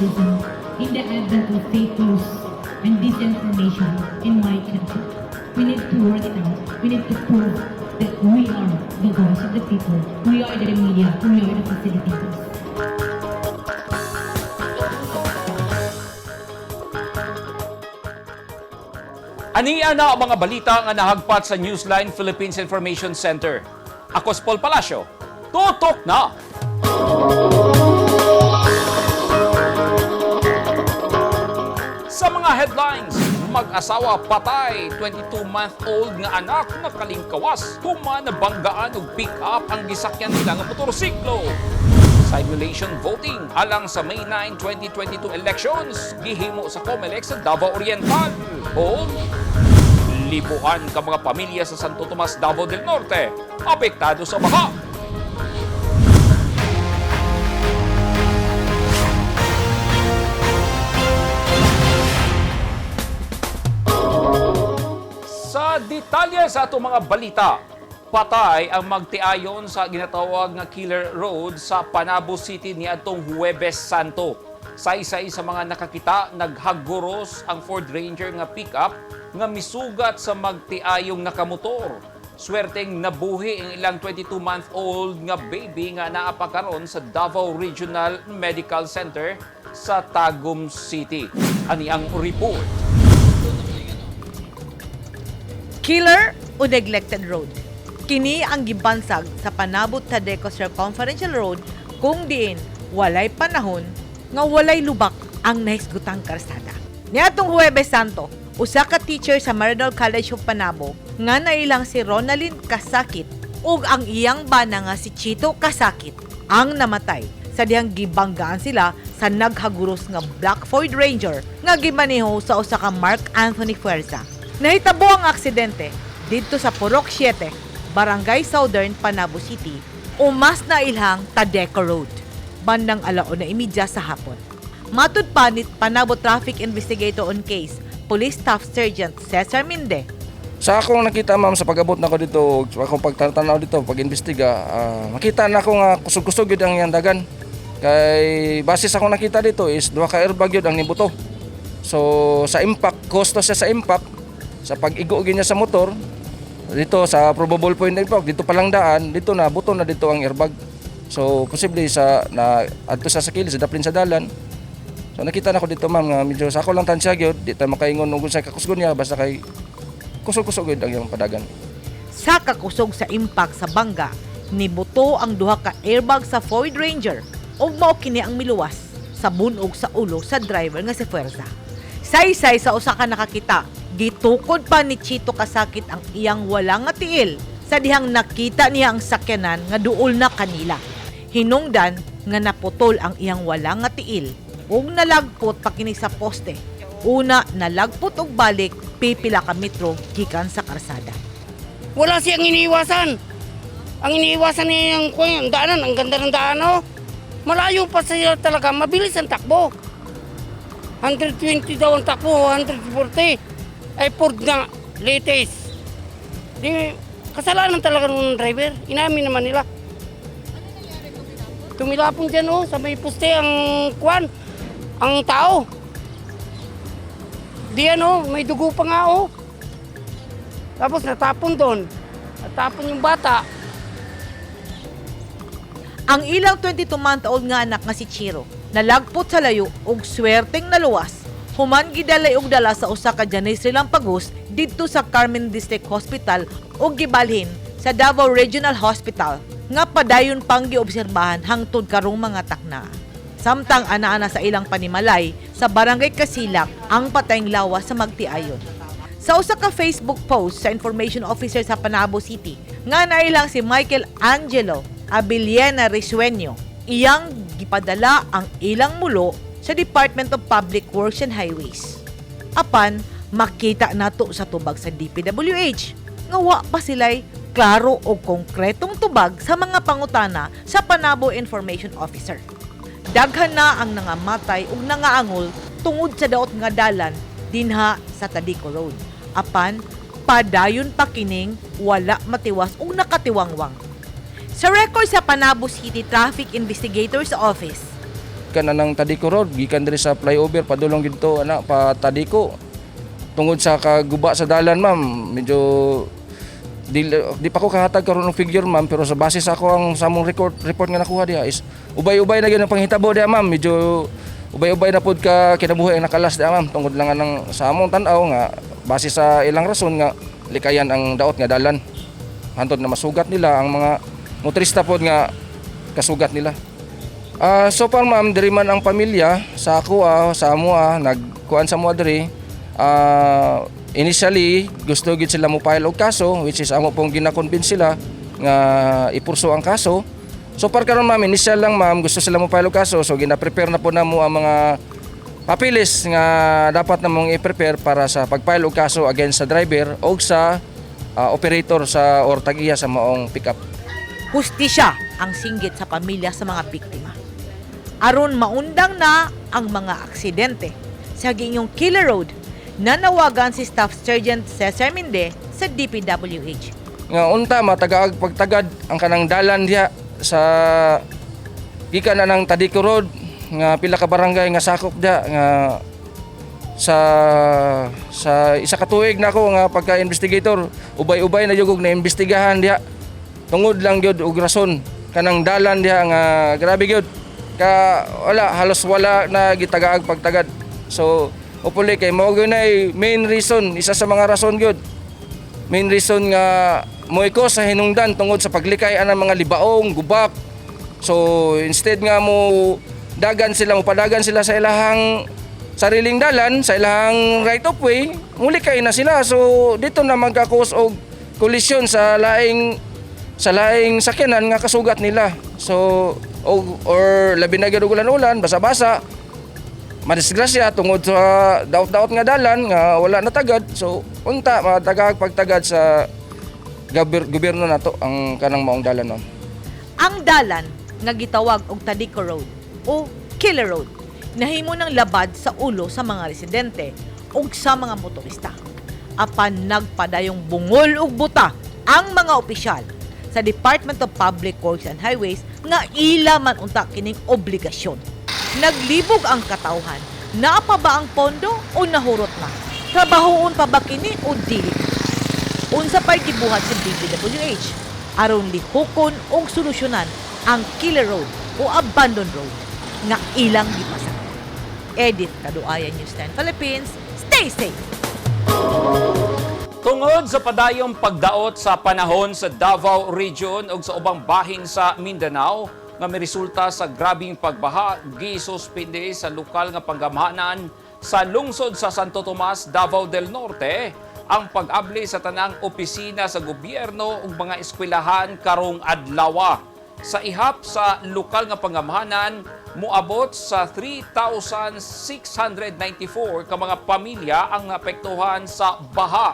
journalism in the advent of fake news and disinformation in my country. We need to work it out. We need to prove that we are the voice of the people. We are the media. We are the facilitators. Ania na ang mga balita nga nahagpat sa Newsline Philippines Information Center. Ako si Paul Palacio. Tutok na! Sa mga headlines, mag-asawa patay, 22-month-old nga anak nakalingkawas, human nabanggaan og pick-up ang gisakyan nila nga motorsiklo. Simulation voting alang sa May 9, 2022 elections, gihimo sa COMELEC sa Davao Oriental. O libuan ka mga pamilya sa Santo Tomas, Davao del Norte, apektado sa baha. Sa detalye sa atong mga balita, patay ang magtiayon sa ginatawag nga Killer Road sa Panabo City niadtong Huwebes Santo. Saysay sa mga nakakita, naghaguros ang Ford Ranger nga pickup nga misugat sa magtiayong nakamotor. Swerteng nabuhi ang ilang 22-month-old nga baby nga naa pa karon sa Davao Regional Medical Center sa Tagum City. Ani ang report. Killer o neglected road. Kini ang gibansag sa Panabo Tadeco Circumferential Road kung diin walay panahon nga walay lubak ang nahisgutang karsada. Niadtong Huwebes Santo, usa ka teacher sa Marinol College of Panabo nga nailang si Ronalyn Kasakit ug ang iyang bana nga si Chito Kasakit ang namatay sa dihang gibanggaan sila sa naghaguros nga Black Ford Ranger nga gimaneho sa usa ka Mark Anthony Fuerza. Nahitabo ang aksidente didto sa Purok 7, Barangay Southern, Panabo City, o mas nailhang Tadeco Road, bandang 1:30 sa hapon. Matud pa ni Panabo Traffic Investigator on case, Police Staff Sergeant Cesar Minde. Sa akong nakita, ma'am, sa pag-abot nako dito, sa akong pagtanaw dito, pag-imbestiga, makita na ako nga kusog-kusog yun ang iyang dagan. Kay base sa akong nakita dito is duha ka airbag yun ang nibuto. So sa impact, kosto siya sa impact, sa pag-igo gyud niya sa motor, dito sa probable point of impact, dito palang daan, dito na buto na dito ang airbag. So posible sa na adto sa kilid sa daplin sa dalan. So nakita na ko dito, ma'am, nga medyo sa ako lang tansya gyud, di ta makaingon og sa kakusgon niya basta kay kusog-kusog gyud ang iyang padagan. Sa kakusog sa impact sa bangga, nibuto ang duha ka airbag sa Ford Ranger ug mao kini ang miluwas sa bunog sa ulo sa driver nga si Fuerza. Saysay sa usa ka nakakita, gitukod pa ni Chito Kasakit ang iyang wala nga tiil sa dihang nakita niya ang sakyanan nga duol na kanila. Hinungdan nga naputol ang iyang wala nga tiil ug nalagpot pa kini sa poste. Una nalagpot og balik pipila ka metro gikan sa karsada. Wala siyang iniiwasan. Ang iniiwasan niya yung, ang daanan, ang ganda ng daan, oh. Malayo pa siya talaga, mabilis ang takbo. 120 daw ang takbo, 140. Ay, Ford na, latest. Di, kasalanan talaga ng driver. Inamin naman nila. Tumilapon dyan, oh, sa may poste ang kwan, ang tao. Di ano, may dugo pa nga, oh. Tapos natapon doon. Natapon yung bata. Ang ilang 22-month-old nga anak nga si Chiro, nalagpot sa layo ug swerteng naluwas. Human gidalay og dala sa usa ka Janesrilang Pagos didto sa Carmen District Hospital ug gibalhin sa Davao Regional Hospital nga padayon pang giobserbahan hangtod karong mga takna. Samtang ana-ana sa ilang panimalay sa Barangay Kasilak ang patayng lawas sa magtiayon. Sa usa ka Facebook post sa information officer sa Panabo City, nga nailang si Michael Angelo Abiliena Risueño, iyang gipadala ang ilang mulo sa Department of Public Works and Highways. Apan, makita nato sa tubag sa DPWH nga wa pa sila'y klaro o konkretong tubag sa mga pangutana sa Panabo Information Officer. Daghan na ang nangamatay ug nangaangol tungod sa daot nga dalan dinha sa Tadeco Road. Apan, padayon pa kining wala matiwas ug nakatiwangwang. Sa record sa Panabo City Traffic Investigators Office, Gikan anang Tadeco Road, gikan diri sa flyover padulong didto ana pa Tadeco. Tungod sa kaguba sa dalan, ma'am, medyo di pa ko kahatag karon og figure, ma'am, pero sa base sa ako ang sa among record report nga nakuha diha is ubay-ubay na gyud ang panghitabo diha, ma'am. Medyo ubay-ubay na pud ka kinabuhi ang nakalas diha, ma'am, tungod lang anang sa among tan-aw nga base sa ilang rason nga likayan ang daot nga dalan hantod na masugat nila ang mga motorista pod nga kasugat nila. So far, ma'am, diri man ang pamilya sa ako sa amo nagkuan sa mo diri. Initially gusto gid sila mo file og kaso, which is amo pong gina-convince sila nga ipurso ang kaso. So far karon, ma'am, initial lang, ma'am, gusto sila mo file og kaso, so gina-prepare na po namo ang mga papilis nga dapat namong i-prepare para sa pag-file og kaso against sa driver o sa operator sa or tag-iya sa maong pickup. Hustisya ang singgit sa pamilya sa mga biktima. Aron maundang na ang mga aksidente sa giinyong Killer Road, nanawagan si Staff Sergeant Cesar Minde sa DPWH. Nga unta matagaag pagtagad ang kanang dalan diha sa gikan na ng Tadeco Road nga pila ka barangay nga sakop diha nga sa isa ka tuig na ako nga pagka-investigator, ubay-ubay na jud og naimbestigahan diha tungod lang gyud og rason kanang dalan diha nga grabe gyud ka wala, halos wala na gitagaag pagtagad. So hopefully kay mao gyud nay main reason, isa sa mga rason gyud, main reason nga moiko sa hinungdan tungod sa paglikay anang mga libaong gubak. So instead nga mo dagan sila, mo padagan sila sa ilahang sariling dalan, sa ilahang right of way, mulikay na sila. So dito na magka-cause og collision sa laing sakyanan nga kasugat nila. So or labi na gyud og ulan-ulan, basa-basa, madisgrasya tungod sa daot-daot nga dalan nga wala natagad. So unta matagag pagtagad sa gobyerno nato ang kanang maong dalan, ma'am. Ang dalan nga gitawag og Tadeco Road o Killer Road nahimo ng labad sa ulo sa mga residente ug sa mga motorista. Apan nagpadayong bungol ug buta ang mga opisyal sa Department of Public Works and Highways nga ila man unta kining obligasyon. Naglibog ang katawhan. Naa pa ba ang pondo o nahurot na? Trabahoon pa ba kini o dili? Unsa pa'y gibuhat sa DPWH aron lihokon og solusyonan ang Killer Road o Abandoned Road nga ilang gipasakop? Edith Kaduaya, News 10 Philippines. Stay safe! Tungod sa padayong pagdaot sa panahon sa Davao Region ug sa ubang bahin sa Mindanao nga miresulta sa grabing pagbaha, gisuspende sa lokal nga panggamhanan sa lungsod sa Santo Tomas, Davao del Norte ang pag-abli sa tanang opisina sa gobyerno ug mga eskwelahan karong adlawa. Sa ihap sa lokal nga panggamhanan, moabot sa 3,694 ka mga pamilya ang naapektuhan sa baha.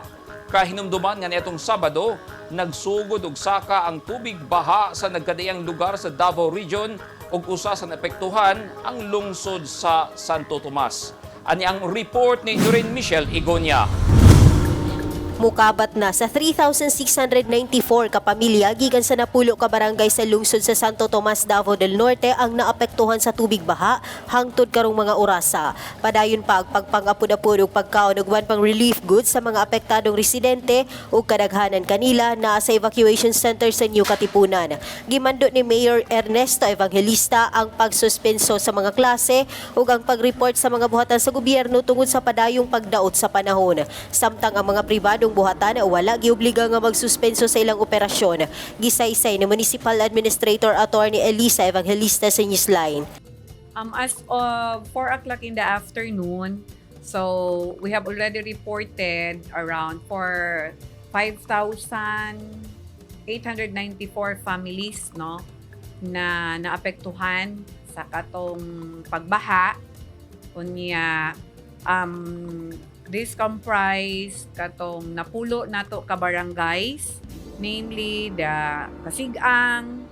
Kahinumduman nga niadtong Sabado, nagsugod og saka ang tubig baha sa nagkadaiyang lugar sa Davao Region ug usa sa naapektuhan ang lungsod sa Santo Tomas. Ani ang report ni Doreen Michelle Igonia. Mukabat na sa 3,694 ka pamilya gikan sa 10 ka barangay sa lungsod sa Santo Tomas, Davao del Norte ang naapektuhan sa tubig baha hangtod karong mga orasa. Padayon pa ang pagpangapud-apud og pagkaon ug uban pang relief goods sa mga apektadong residente ug kadaghanan kanila naa sa evacuation center sa New Katipunan. Gimando ni Mayor Ernesto Evangelista ang pagsuspenso sa mga klase ug ang pag-report sa mga buhatan sa gobyerno tungod sa padayong pagdaot sa panahon. Samtang ang mga pribadong buhatan wala giobliga nga magsuspenso sa ilang operasyon. Gisaysay ni Municipal Administrator Attorney Elisa Evangelista sa Newsline. As of 4 o'clock in the afternoon, so we have already reported around for 5,894 families, no, na naapektuhan sa katong pagbaha. Unya, this comprise katong 10 nato ka barangays, namely the Kasigang,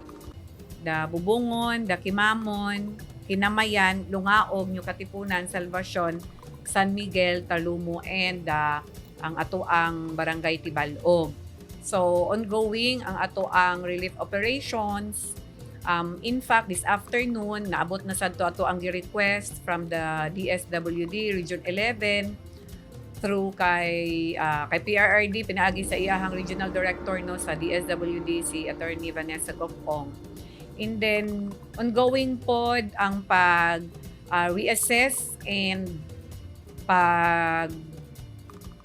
the Bubungon, the Kimamon, Kinamayan, Lungaog, New Katipunan, Salvacion, San Miguel, Talumo, and ang atoang Barangay Tibalog. So, ongoing ang atoang relief operations. In fact, this afternoon, naabot na sad to ato ang request from the DSWD Region 11 through kay PRRD, pinaagi sa iyahang regional director, no, sa DSWD, si Attorney Vanessa Gopong. And then ongoing pod ang pag reassess and pag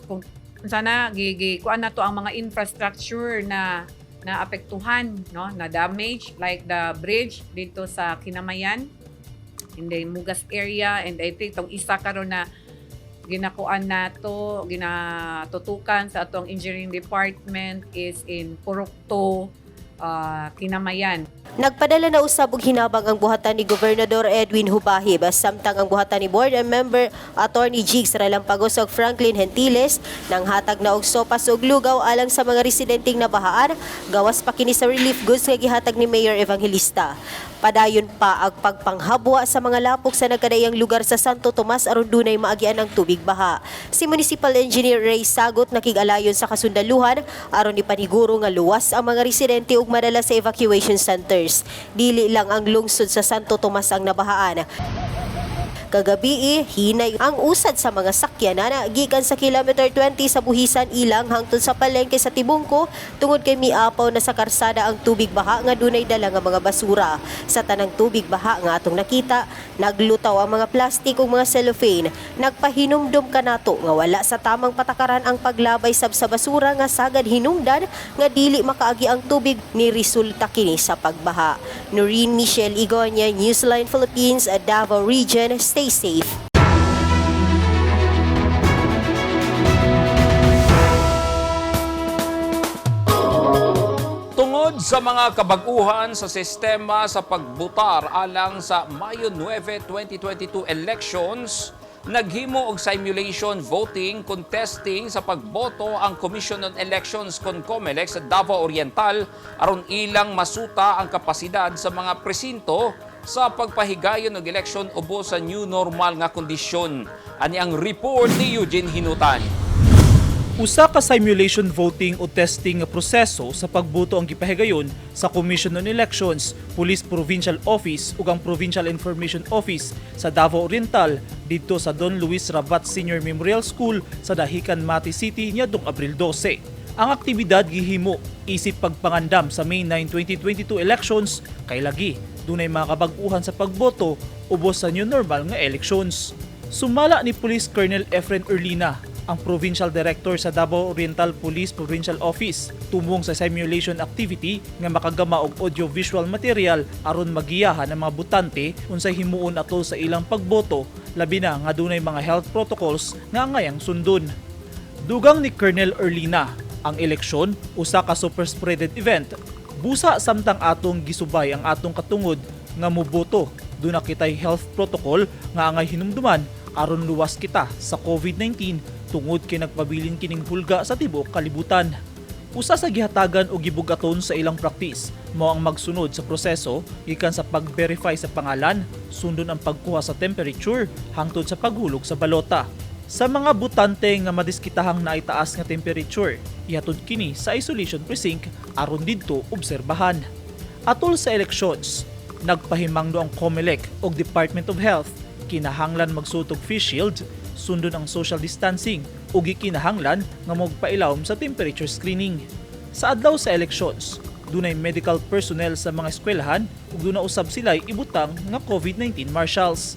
kung sana gigi kuan na to ang mga infrastructure na naapektuhan, no, na damage, like the bridge dito sa Kinamayan in the Mugas area. And I think tong isa karon na ginakuan nato, ginatutukan sa atong engineering department is in Purok 2, Kinamayan. Nagpadala na usab og hinabang ang buhatan ni Gobernador Edwin Hubahib, samtang ang buhatan ni Board Member Attorney Jigs Relampagos ug Franklin Gentiles nang hatag na og sopas ug lugaw alang sa mga residenteng nabahaan, gawas pa kini sa relief goods nga gihatag ni Mayor Evangelista. Padayon pa ang pagpanghabwa sa mga lapok sa nagkadaiyang lugar sa Santo Tomas aron dunay maagian ang tubig baha. Si Municipal Engineer Ray Sagot nakig-alayon sa kasundaluhan aron ipaniguro nga luwas ang mga residente ug madala sa evacuation centers. Dili lang ang lungsod sa Santo Tomas ang nabahaan. Kagabi, hinay ang usad sa mga sakyanan gikan sa kilometer 20 sa Buhisan Ilang hangtod sa palengke sa Tibungko tungod kay miapaw na sa karsada ang tubig baha nga dunay dala nga mga basura. Sa tanang tubig baha nga atong nakita, naglutaw ang mga plastik ug mga cellophane. Nagpahinumdum kanato nga wala sa tamang patakaran ang paglabay sab sa basura nga sagad hinungdan nga dili makaagi ang tubig, ni resulta kini sa pagbaha. Noreen Michelle Igonia, Newsline Philippines, Davao Region. Stay safe. Tungod sa mga kabag-uhan sa sistema sa pagbutar alang sa Mayo 9, 2022 elections, naghimo og simulation voting contesting sa pagboto ang Commission on Elections kon COMELEC sa Davao Oriental aron ilang masuta ang kapasidad sa mga presinto sa pagpahigayon og eleksyon ubos sa new normal nga kondisyon. Ani ang report ni Eugene Hinutan. Usa ka simulation voting o testing nga proseso sa pagboto ang gipahigayon sa Commission on Elections, Police Provincial Office ug ang Provincial Information Office sa Davao Oriental didto sa Don Luis Rabat Senior Memorial School sa Dahican, Mati City niadtong Abril 12. Ang aktibidad gihimo isip pagpangandam sa May 9, 2022 elections kay lagi dunay mga kabag-uhan sa pagboto ubos sa new normal nga elections. Sumala ni Police Colonel Efren Erlina, ang Provincial Director sa Davao Oriental Police Provincial Office, tumong sa simulation activity nga makagama og audiovisual material aron magiyahan ang mga botante unsay himuon atol sa ilang pagboto, labi na nga dunay mga health protocols nga angayang sundon. Dugang ni Colonel Erlina, ang eleksyon usa ka super spreaded event. Busa samtang atong gisubay ang atong katungod nga moboto, duna kitay health protocol nga angay hinumduman aron luwas kita sa COVID-19 tungod kay nagpabilin kining hulga sa tibuok kalibutan. Usa sa gihatagan og gibugaton sa ilang practice mao ang magsunod sa proseso gikan sa pag-verify sa pangalan, sundon ang pagkuha sa temperature hangtod sa paghulog sa balota. Sa mga butante nga madiskitahang naitaas nga temperature, ihatod kini sa isolation precinct aron didto obserbahan. Atol sa elections, nagpahimangno ang COMELEC ug Department of Health, kinahanglan magsuot og face shield, sundon ang social distancing ug gikinahanglan nga magpailawom sa temperature screening. Sa adlaw sa elections, dunay medical personnel sa mga eskwelahan ug duna usab sila'y ibutang nga COVID-19 marshals.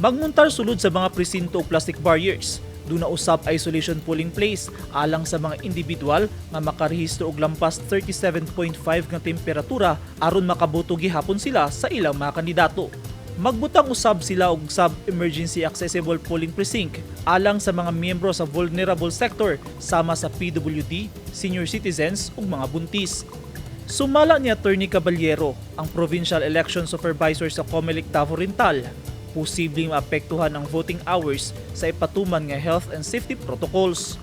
Magmuntar sulod sa mga presinto og plastic barriers. Duna usab isolation polling place alang sa mga individual nga makarehistro og lampas 37.5 nga temperatura aron makaboto gihapon sila sa ilang mga kandidato. Magbutang usab sila og sub-emergency accessible polling precinct alang sa mga miyembro sa vulnerable sector sama sa PWD, senior citizens ug mga buntis. Sumala ni Attorney Caballero, ang Provincial Election Supervisor sa COMELEC Davao Oriental, posibleng maapektuhan ang voting hours sa ipatuman nga health and safety protocols.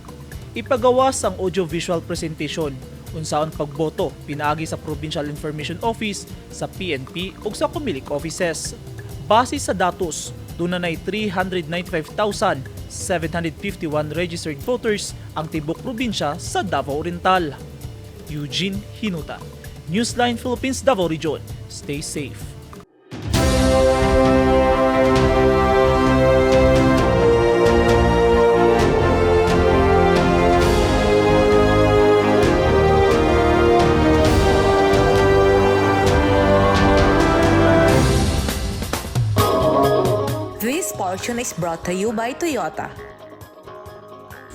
Ipagawas ang audiovisual presentation unsaon pagboto pinaagi sa Provincial Information Office, sa PNP ug sa COMELEC offices. Base sa datos, duna nay 395,751 registered voters ang tibok probinsya sa Davao Oriental. Eugene Hinuta, Newsline Philippines, Davao Region. Stay safe. This portion is brought to you by Toyota.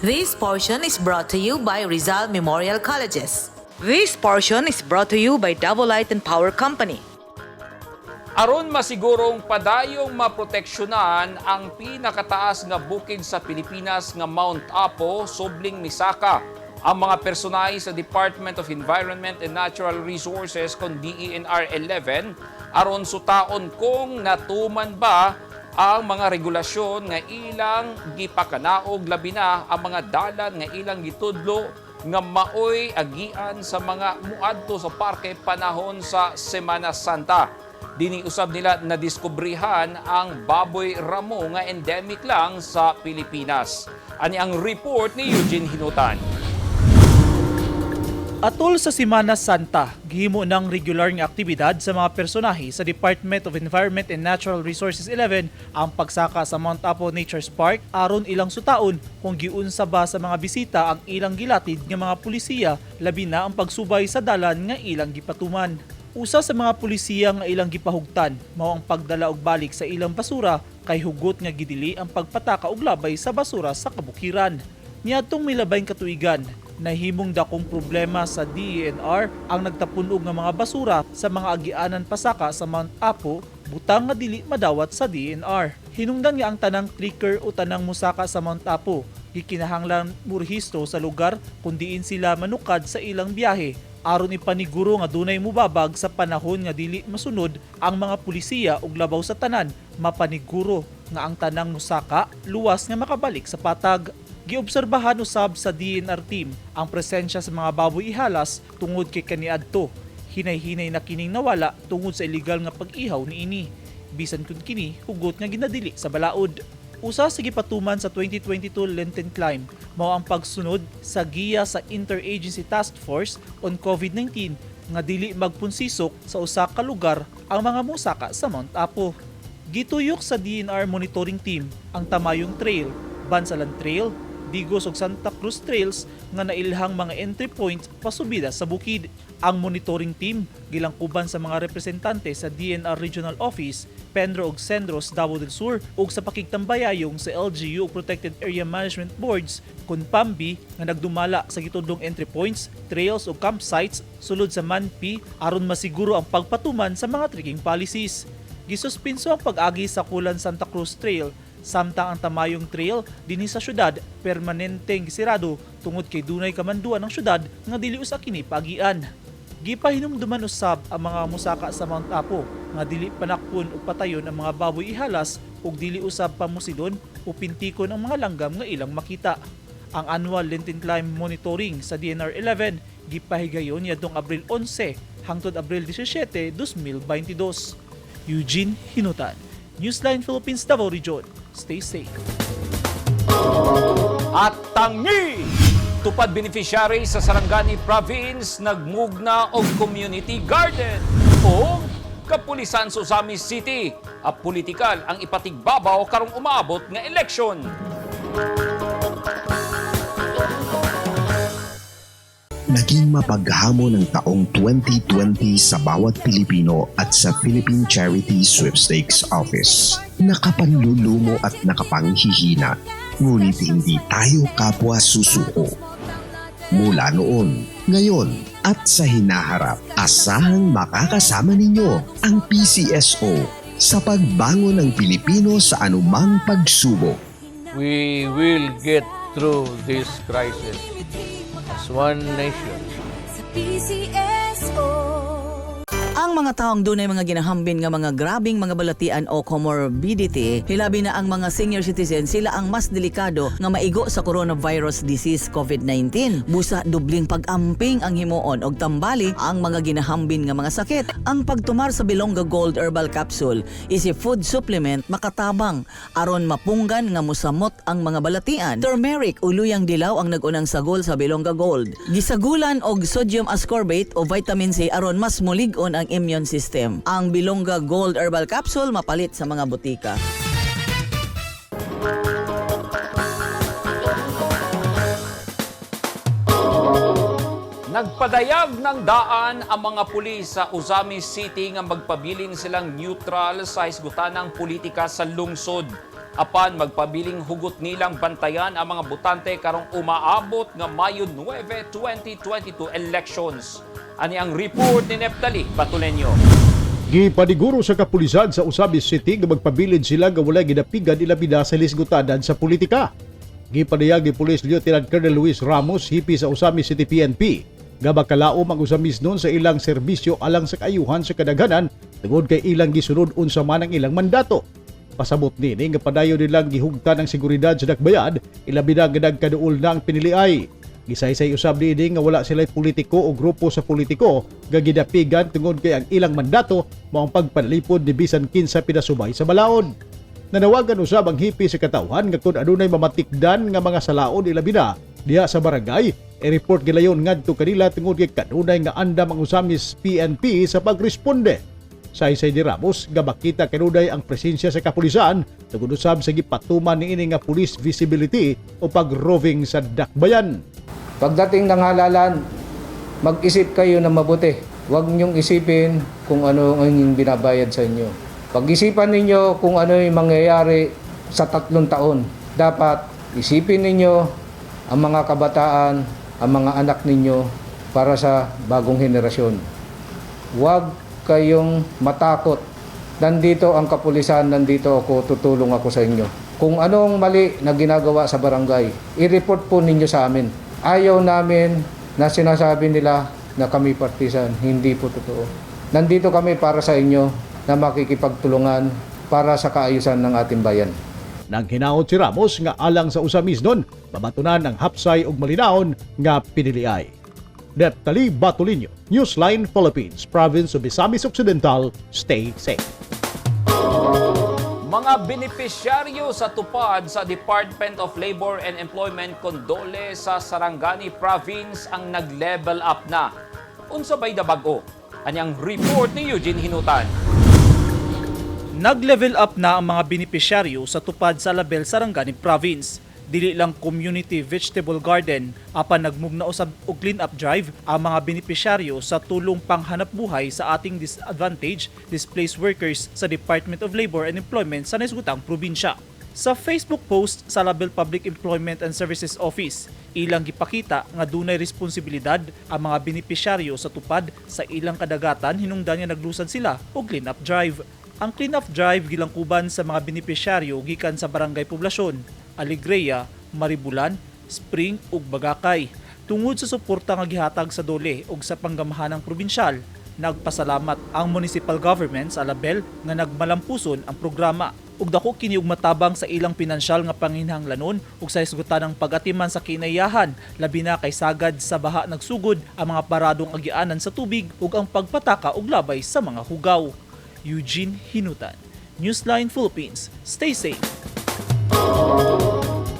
This portion is brought to you by Rizal Memorial Colleges. This portion is brought to you by Davao Light and Power Company. Aron masigurong padayong maproteksyonan ang pinakataas nga bukid sa Pilipinas nga Mount Apo, subling misaka ang mga personahe sa Department of Environment and Natural Resources kon DENR 11 aron sutaon kung natuman ba ang mga regulasyon nga ilang gipakanaog, labi na ang mga dalan nga ilang gitudlo nga maoy agian sa mga muadto sa parke panahon sa Semana Santa. Dini usab nila nadiskubrihan ang baboy ramo nga endemic lang sa Pilipinas. Ani ang report ni Eugene Hinutan. Atol sa Semana Santa, gihimo ng regular nga aktibidad sa mga personahe sa Department of Environment and Natural Resources 11 ang pagsaka sa Mount Apo Nature's Park aron ilang sutaon kung giunsa ba sa mga bisita ang ilang gilatid nga mga pulisiya, labi na ang pagsubay sa dalan nga ilang gipatuman. Usa sa mga pulisiya nga ilang gipahugtan mao ang pagdala og balik sa ilang basura kay hugot nga gidili ang pagpataka og labay sa basura sa kabukiran. Niadtong milabayng katuigan, nahimong dakong problema sa DENR ang nagtapunog nga mga basura sa mga agianan pasaka sa Mount Apo, butang nga dili madawat sa DENR. Hinungdan nga ang tanang trekker o tanang musaka sa Mount Apo, gikinahanglan murhisto sa lugar kung diin sila manukad sa ilang biyahe aron ipaniguro nga dunay mubabag sa panahon nga dili masunod ang mga pulisiya ug labaw sa tanan mapaniguro nga ang tanang musaka luwas nga makabalik sa patag. Giobserbahan usab sa DNR team ang presensya sa mga baboy ihalas tungod kay kaniadto. Hinay-hinay na kining nawala tungod sa illegal nga pag-ihaw niini. Bisan kun kini hugot nga ginadili sa balaod. Usa sa gipatuman sa 2022 Lenten Climb mao ang pagsunod sa giya sa Interagency Task Force on COVID-19 nga dili magpunsisok sa usa ka lugar ang mga musaka sa Mount Apo. Gituyok sa DNR monitoring team ang Tamayong Trail, Bansalan Trail, Digos ug Santa Cruz Trails nga nailhang mga entry points pasubida sa bukid. Ang monitoring team gilangkuban sa mga representante sa DNR Regional Office, Pendro ug Sendros Davao del Sur ug sa pakigtambayayong sa LGU ug Protected Area Management Boards kun PAMBI nga nagdumala sa gitudlong entry points, trails ug campsites sulod sa MANPI aron masiguro ang pagpatuman sa mga trekking policies. Gisuspinso ang pag-agi sa Kulan Santa Cruz Trail samtang ang Tamayong Trail dinhi sa syudad permanenteng gisirado tungod kay dunay kamanduan ng syudad nga dili usa kini paagian. Gipahinumduman usab ang mga musaka sa Mount Apo nga dili panakpon o patayon ang mga baboy ihalas ug dili usab pamusidon o pintikon ang mga langgam nga ilang makita. Ang annual Lenten Climb Monitoring sa DNR 11 gipahigayon niadtong Abril 11 hangtod Abril 17, 2022. Eugene Hinutan, Newsline Philippines Davao Region. Stay safe. At tangi! Tupad beneficiary sa Sarangani Province nagmugna og community garden. O kapulisan sa Ozamiz City. A politikal ang ipatigbabaw karong umaabot nga eleksyon. Naging mapaghamon ang taong 2020 sa bawat Pilipino at sa Philippine Charity Sweepstakes Office. Nakapanlulumo at nakapanghihina, ngunit hindi tayo kapwa susuko. Mula noon, ngayon at sa hinaharap, asahang makakasama ninyo ang PCSO sa pagbangon ng Pilipino sa anumang pagsubok. We will get through this crisis as one nation. Sa PCSO. Ang mga taong dunay mga ginahambin nga mga grabing mga balatian o comorbidity, hilabi na ang mga senior citizen, sila ang mas delikado nga maigo sa coronavirus disease COVID-19. Busa dubling pag-amping ang himuon og tambali ang mga ginahambin nga mga sakit. Ang pagtumar sa Bilongga Gold Herbal Capsule is a food supplement makatabang aron mapunggan nga musamot ang mga balatian. Turmeric o luyang dilaw ang nagunang sagol sa Bilongga Gold. Gisagulan og sodium ascorbate o vitamin C aron mas mulig-on ang immune system. Ang Bilongga Gold Herbal Capsule mapalit sa mga butika. Nagpadayag ng daan ang mga pulis sa Ozamiz City nga magpabilin silang neutral sa hisgutanang politika sa lungsod. Apan magpabiling hugot nilang bantayan ang mga botante karong umaabot nga Mayo 9, 2022 elections. Ani ang report ni Neptali Batulenyo. Gipaniguro sa kapulisan sa Ozamiz City nga magpabilin sila nga walay ginapigan ilabina sa lisgutanan sa politika. Gipadayag ni Police Lieutenant Colonel Luis Ramos, hipi sa Ozamiz City PNP, nga makalaom ang Ozamiznon sa ilang serbisyo alang sa kaayuhan sa kadaghanan tungod kay ilang gisunod unsa man ang ilang mandato. Pasabot nini nga padayon nilang gihugtan ang seguridad sa dakbayan, ilabi na nga nagkaduol na ang piniliay. Gisaysay usab niini nga wala sila'y politiko o grupo sa politiko nga gidapigan tungod kay ang ilang mandato mao ang pagpanalipod ni bisan kinsa pinasubay sa balaod. Nanawagan usab ang hipi sa katawhan nga kung adunay mamatikdan nga mga salaod ilabi na diha sa barangay, i-report gilayon ngadto kanila tungod kay kanunay nga andam ang Ozamiz PNP sa pagresponde. Saysay ni Ramos nga makita kanunay ang presensya sa kapulisan tungod usab sa gipatuman niini nga police visibility o pag-roving sa dakbayan. Pagdating ng halalan, mag-isip kayo na mabuti. Huwag niyong isipin kung ano ang inyong binabayad sa inyo. Pag-isipan ninyo kung ano yung mangyayari sa 3 taon. Dapat isipin ninyo ang mga kabataan, ang mga anak ninyo para sa bagong henerasyon. Huwag kayong matakot. Nandito ang kapulisan, nandito ako, tutulong ako sa inyo. Kung anong mali na ginagawa sa barangay, i-report po ninyo sa amin. Ayaw namin na sinasabi nila na kami partisan. Hindi po totoo. Nandito kami para sa inyo na makikipagtulungan para sa kaayusan ng ating bayan. Nang hinaot si Ramos nga alang sa Ozamiznon, mabatunan ang hapsay ug malinawon nga piniliay. Neptali Batulinyo, Newsline Philippines, Province of Misamis Occidental. Stay safe. Mga benepisyaryo sa tupad sa Department of Labor and Employment kon DOLE sa Sarangani Province ang nag-level up na. Unsa bay nabag-o? Anyang report ni Eugene Hinutan. Nag-level up na ang mga benepisyaryo sa tupad sa Alabel, Sarangani Province. Dili lang community vegetable garden apan nagmugna usab og clean up drive ang mga benepisyaryo sa tulong panghanap buhay sa ating disadvantaged displaced workers sa Department of Labor and Employment sa nahisgutang probinsya. Sa Facebook post sa Alabel Public Employment and Services Office, ilang gipakita nga dunay responsibilidad ang mga benepisyaryo sa tupad sa ilang kadagatan hinungdan nga naglusad sila og clean up drive. Ang clean up drive gilangkuban sa mga benepisyaryo gikan sa Barangay Poblasyon, Alegria, Maribulan, Spring ug Bagakay. Tungod sa suporta nga gihatag sa DOLE ug sa panggamahanang probinsyal, nagpasalamat ang municipal government sa Alabel nga nagmalampuson ang programa ug dako kini og matabang sa ilang pinansyal nga panginhanglanon ug sa hisgutanang pag-atiman sa kinaiyahan, labi na kay sagad sa baha nagsugod ang mga paradong agianan sa tubig ug ang pagpataka og labay sa mga hugaw. Eugene Hinutan, Newsline Philippines. Stay safe.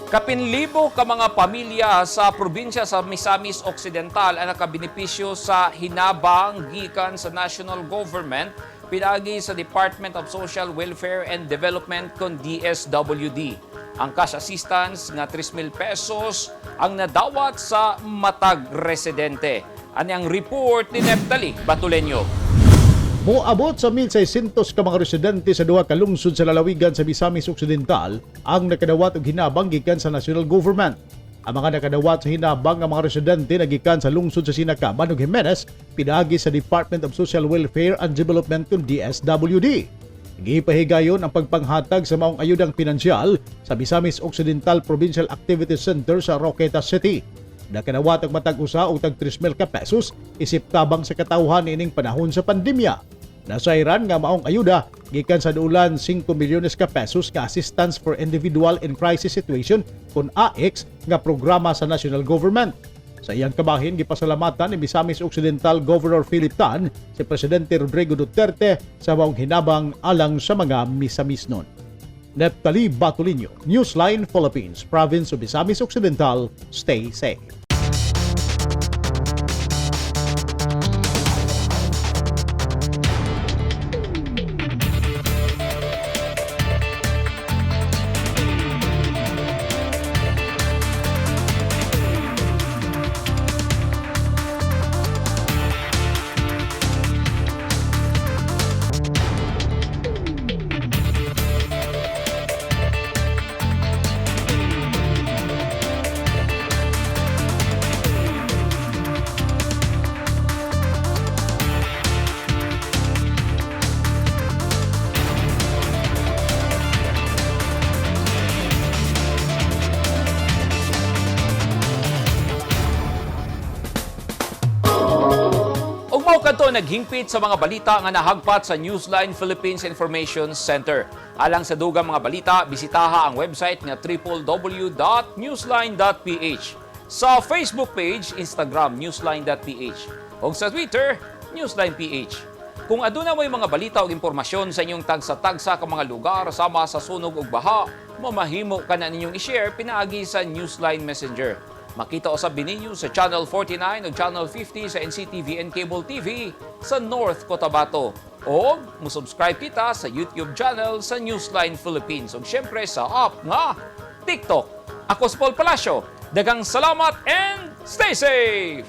Kapinlibo ka mga pamilya sa probinsya sa Misamis Occidental ang nakabenepisyo sa hinabang gikan sa national government pinaagi sa Department of Social Welfare and Development kon DSWD. Ang cash assistance nga 3,000 pesos ang nadawat sa matag residente. Ani ang report ni Neptali Batulenyo. Moabot sa 1,600 ka mga residente sa duha ka lungsod sa lalawigan sa Misamis Occidental ang nakadawat og hinabang gikan sa national government. Ang mga nakadawat sa hinabang nga mga residente nagikan sa lungsod sa Sinacaban ug Jimenez pinaagi sa Department of Social Welfare and Development kon DSWD. Gipahigayon ang pagpanghatag sa maong ayudang pinansyal sa Misamis Occidental Provincial Activity Center sa Oroquieta City. Nakadawat ang matag usa og tag 3,000 ka pesos isip tabang sa katawhan niining panahon sa pandemya. Nasayran nga maong ayuda gikan sa duulan 5 milyones ka pesos nga Assistance for Individual in Crisis Situation kon AICS nga programa sa national government. Sa iyang kabahin, gipasalamatan ni Misamis Occidental Governor Philip Tan si Presidente Rodrigo Duterte sa maong hinabang alang sa mga Misamisnon. Neptali Batulinyo, Newsline Philippines, Province of Misamis Occidental. Stay safe. Kadto naghingpit sa mga balita nga nahagpat sa Newsline Philippines Information Center. Alang sa dugang mga balita, bisitaha ang website nga www.newsline.ph. Sa Facebook page, Instagram, newsline.ph. O sa Twitter, newsline.ph. Kung aduna mo'y mga balita o impormasyon sa inyong tagsa-tagsa ka mga lugar sama sa sunog ug baha, mamahimo ka na ninyong i-share pinaagi sa Newsline Messenger. Makita usab ninyo sa Channel 49 o Channel 50 sa NCTV and Cable TV sa North Cotabato. O musubscribe kita sa YouTube channel sa Newsline Philippines ug syempre sa app nga TikTok. Ako si Paul Palacio. Daghang salamat and stay safe!